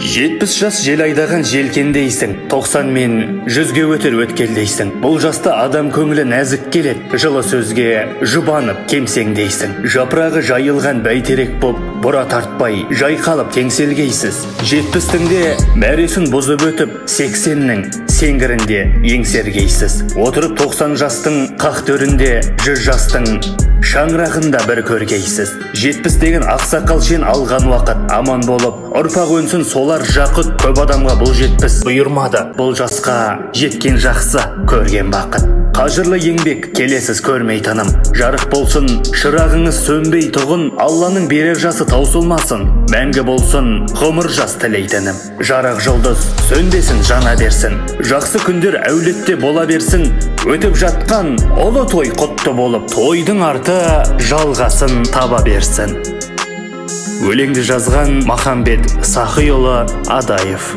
70 жас жел айдаған желкендейсің, 90 мен 100-ге өтер өткелдейсің. Бұл жаста адам көңілі нәзік келеді, жылы сөзге жұбанып кемсеңдейсің. Жапырағы жайылған бәйтерек боп, бұра тартпай жайқалып теңселгейсіз. 70-тің де мәресін бұзып өтіп, 80-нің сеңгірінде еңсергейсіз. Отырып 90 жастың қақ төрінде, 100 жастың шаңырағында бір көргейсіз. 70 деген ақсақал шен алған уақыт, аман болып ұрпақ өнсін солар жақұт. Көп адамға бұл 70 бұйырмады, бұл жасқа жеткен жақсы, көрген бақыт. Қажырлы еңбек келесіз көрмей тыным, жарық болсын шырағыңыз сөнбей тұғын. Алланың берер жасы таусылмасын, мәңгі болсын ғұмыр жас тілейтінім. Жарық жұлдыз сөнбесін, жана берсін, жақсы күндер әулетте бола берсін. Өтіп жатқан ұлы той құтты болып, тойдың арты жалғасын таба берсін. Өлеңді жазған Махамбет Сахиұлы Адаев.